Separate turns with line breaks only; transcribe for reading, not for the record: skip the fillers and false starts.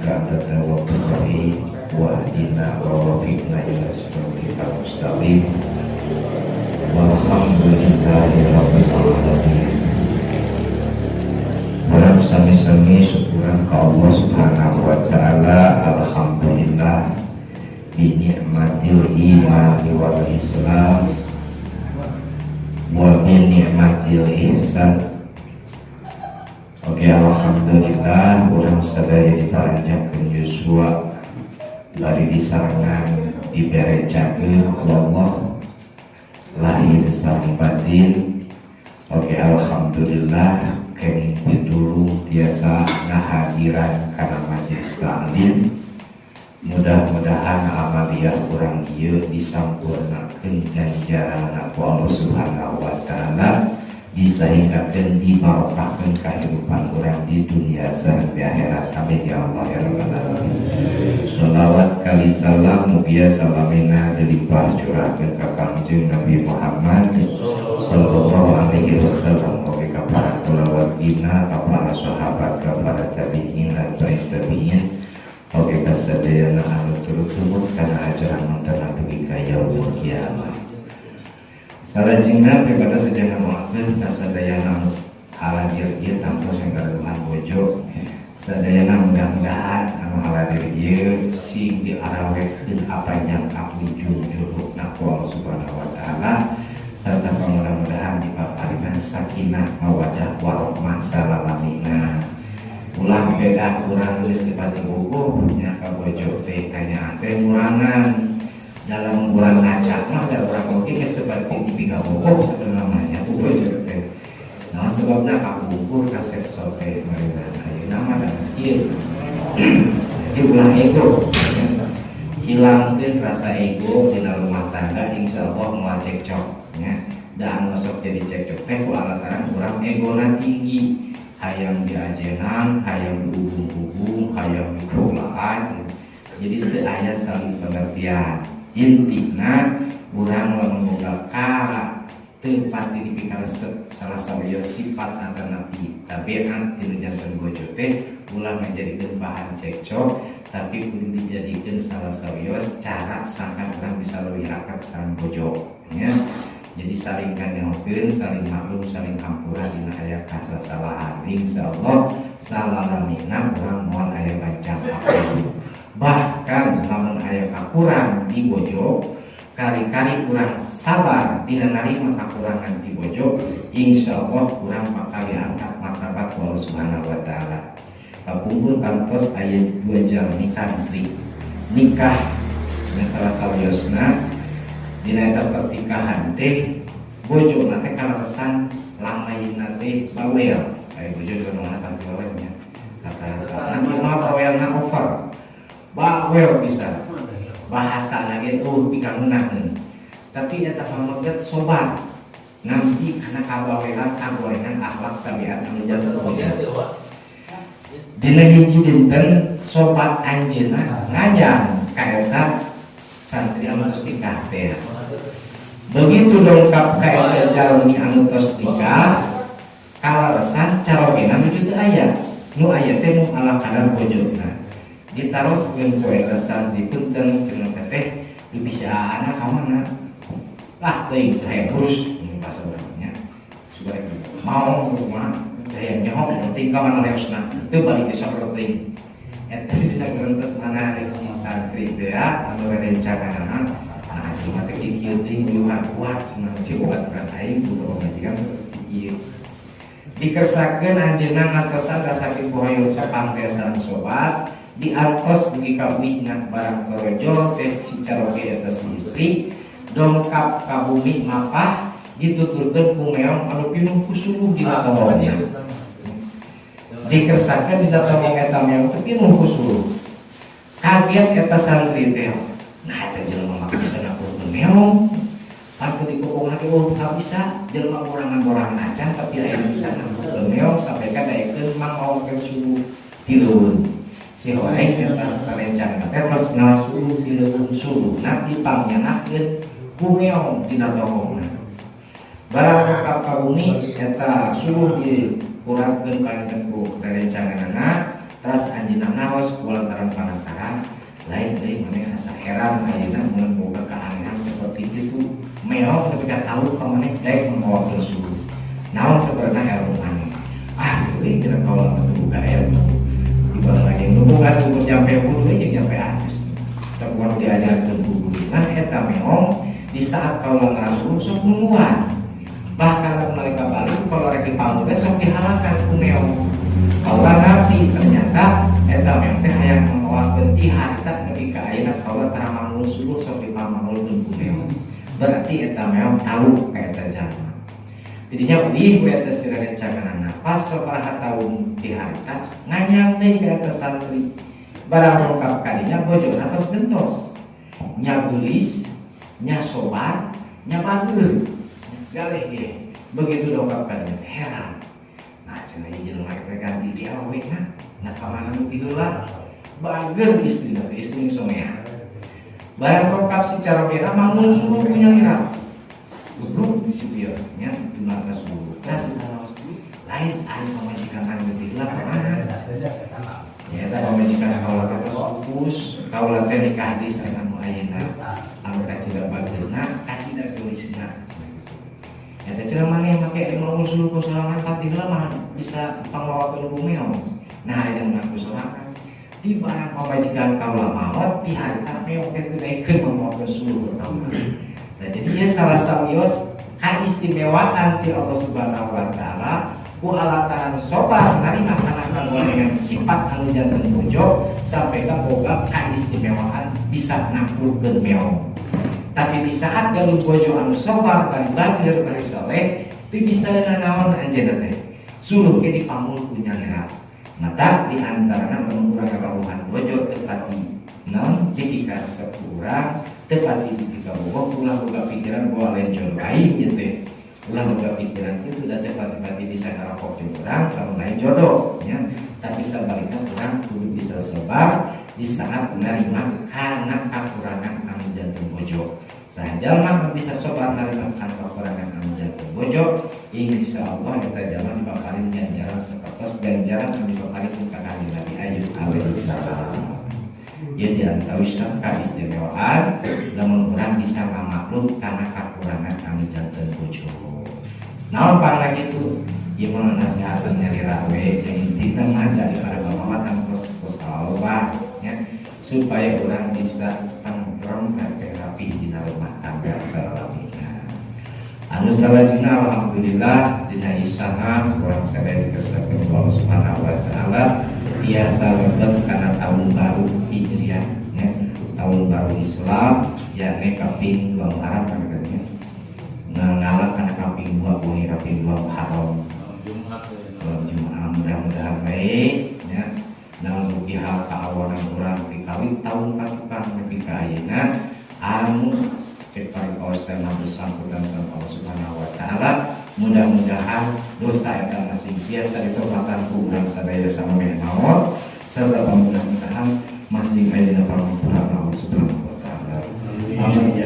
innaka antat tawwabur rahim wahdina wa wafiqna ila siratal mustaqim walhamdulillahi rabbil alamin. Urang sami-sami syukuran ka Allah Subhanahu wa taala. Alhamdulillah bi ni'matil iman wal islam wa bi ni'matil ihsan. Oke, alhamdulillah urang sadaya diparanjangkeun yuswa, bari disarengan dibere cageur ku Allah lahir sareng batin. Oke, alhamdulillah kenging pitulung tiasa ngahadiran kana majelis taklim. Mudah-mudahan amaliyah urang ieu disampurnakeun ganjaran ku Allah Subhanahu wa taala, disahinggakeun dibarokahkeun kehidupan urang di dunia sareng di akhirat. Amin ya Allah ya rabbal alamin. Sholawat kali salam mugia salamina dilimpah curahkeun ka Kangjeng Nabi Muhammad sallallahu alaihi wasallam, oge ka para kulawargina, ka para sahabat, ka para tabi'in lan tabi'in, oge ka sadayana anu turut tumut kana ajaran mantan dugi ka yaumil kiamah. Salajengna pribadi sejangan moalkeun ka sadayana anu haladir ieu tangtos yang gaduhan bojo. Sadayana mudah-mudahan anu haladir ieu sing diarawetkeun apanjang kapujung jodohna ku Allah Subhanahu wa taala, serta mudah-mudahan dipaparinan sakinah mawadah warahmah salalamina. Ulah beda urang geus teu pati bogoh nya ka bojo teh, kanyaah teh murangan dalam urang ngaca mah da urang oge geus teu pati dipikabogoh sabenerna ku bojo teh. Nah, sebabna kapungkur kasep sote marina, ayeuna mah da geus kieu. Jadi ulah ego, hilangkeun rasa ego dina rumah tangga, insyaallah moal cekcok nya. Da anu sok jadi cekcok teh ku lantaran urang egona tinggi, hayang diajenan, hayang diubung-ubung, hayang dikeulaan, jadi teu aya saling pengertian. Intina urang lamun boga ka teu pati dipikaresep salah sawios sifat atanapi tabiat tina janten bojo teh, ulah menjadikan bahan cekcok, tapi kudu dijadikan salah sawios cara sangkan urang bisa lebih rakat sareng bojo nya. Jadi saling kanyahokeun, saling maklum, saling hampura dina aya kasasalahan. Insyaallah salalamina urang moal aya bancang apa. Bahkan lamun aya kakurang di bojo, kali-kali kurang sabar dina narima kakurangan di bojo, insyaallah kurang bakal diangkat martabat ku Allah Subhanahu wa taala. Kapungkur kantos aya dua jalmi santri nikah. Nah, salah sawiosna dina eta pernikahan teh bojona teh kaleresan lamayna teh bawel. Aya bojo di mana pasti bawel nya, kata nanti mah bawelna over, bawel bisa bahasa lagi tuh pikangunaheun, tapi eta pameget sobat nanti karena kabawelan, kagorengan akhlak tabiat anu janten bojo. Dina hiji dinten sobat anjeunna ngajang ka eta santri anu tos nikah teh. Begitu dongkap ka eta jalmi anu tos nikah, kaleresan carogena nuju teu aya, nu aya teh mung ala kadar bojona. Ditaroskeun ku eta santri, "Punten," cenah, "teteh bisa anak ka mana?" "Lah, teuing, hayang urus," bahasa urang nya. Supaya mau kumaha, hayang nyaho penting ka mana leosna, teu balik bisa penting. Eta sih dina gerentes mana si santri teh ya anu rerencanganana. "Nah, cuma teh kieu teuing, uyuhan kuat," cenah, "ciubat kan aing boga pamajikan seperti ieu." Dikersakeun anjeunna ngantosan rasa hoyong tepang teh sareng sobat, diantos dugi ka uihna barang torojo teh si caroge eta si istri. Dongkap ka bumi mapah, dituturkeun ku meong anu pinuh ku suluh dina tohongna. Dikersakeun dina tohong eta meong teh pinuh ku suluh. Kaget eta santri teh. Nah, eta jelema mah bisa ngakurkeun meong. Pan di kokong lagi, oh bisa jelema borangan-borangan acan, tapi aya bisa ngakurkeun meong sampai ka daekeun mang mawakeun suluh ti leuweung. Si horeng eta rencana teh tos ngalah suluh ti leuweung, suluhna dipangyanakeun ku meong dina tohongna. Barang dongkap ka bumi, eta suluh dikuratkeun kanten ku rerencanganana. Terus anjeunna ngaos kulantaran penasaran. Lain deui maneh asa heran ayeuna mun boga keanehan seperti itu. Meong nepi ka tahu ka maneh daek mawakeun suluh. Naon sebenarnya ilmu maneh? Ah, euy, cenah kaula mah teu boga ilmu. Di lagi nu boga umur jampe bulu jeung jampe atus. Sakuan diajarkeun ku guru. Ngan eta meong di saat kaula ngarasuluh sok nungguan. Bahkan lamun nalika balik kalau rek dipamul teh sok dihalakan ku meong. Kaula ngerti ternyata eta meong teh hayang mawakeun ti harita nepi ka ayeuna kaula tara mangul suluh sok dipamangulkeun ku meong. Berarti eta meong tahu ka eta jalma. Jadinya uih we eta si rerencanganna pas sabaraha tahun ti harita nganyang deui ka eta santri. Barang lengkap kadinya bojona tos gentos. Nya geulis, nya sobar, nya bageur. Galeh ge. Begitu dongkap kadinya heran. Nah, cenah ieu jelema teh ganti di awewe na. Nah, ka mana nu tiheula? Bageur istrina teh, istri someah. Barang lengkap si carogena mangun suluh ku nyalira. Gebluk di situ ya, nya duna suluh. Nah, lain ari pamajikan kan teh heula ka mana? Ya, eta pamajikan kaula teh tos pupus, kaula teh nikah deui sareng anu ayeuna. Anu kacida bageurna, kacida geulisna. Eta cenah maneh make ilmu suluh ku sorangan tadi heula mah bisa pangmawakeun ku meong. Nah, ayeuna mengaku sorangan. Di barang pamajikan kaula maot ti harita meong teh teu daekeun mamawakeun suluh ka kaula. Nah, jadi ieu salah sawios kaistimewaan ti Allah Subhanahu wa taala ku alataran sobar narima kana kagorengan sifat anu janten bojo sampai ka boga kaistimewaan bisa naklukkeun meong. Tapi di saat gaduh bojo anu sobar bari bageur bari soleh teu bisa nanaon anjeunna teh. Suluh ge dipamul ku nyalira. Mata di antarana lamun urang ngarawuhan bojo teu pati naon dipikaresep ku urang, teu pati dipikabogoh, ulah boga pikiran bahwa lain jodoh aing ieu teh. Ulah boga pikiran itu da teu pati-pati bisa ngarokok jeung urang lamun lain jodoh nya. Tapi sabalikna urang kudu bisa sabar di saat menerima karena kakurangan anu janten bojo. Sajalma anu bisa sobar narima kana kakurangan anu janten bojo, insya Allah eta jalma dipaparin ganjaran sapertos ganjaran anu dipaparin ku ka Kanjeng Nabi Ayub alaihi salam. Ieu diantawisna kaistimewaan lamun urang bisa ngamaklum kana kakurangan anu janten bojo. Naon pangna kitu? Ieu mah nasihatan nyalira we, yang intina mah daripada bapak mah tangtos tos loba nya, supaya orang bisa tentrem dan rapi dina rumah tangga salalawina. Anu salajengna, alhamdulillah dina isaha urang sadaya dikersakakeun Allah Subhanahu wa taala biasa lebet kana tahun baru Hijriah ya, tahun baru Islam yakni kaping 2 Muharram kan katanya. Ngalah kana kaping 2 wengi kaping 2 Muharram.
Jumat ya.
Malam Jumat mudah-mudahan baik ya. Namun ugi hal kaawanan urang di kawit tahun katukang nepi ka ayeuna anu cek paling kawas teh bersangkutan sama Allah Subhanahu wa taala, mudah-mudahan dosa eta masih biasa ditobatan ku urang sadaya samemeh maot serta mudah-mudahan masih ayeuna pangampura Allah Subhanahu wa taala. Amin.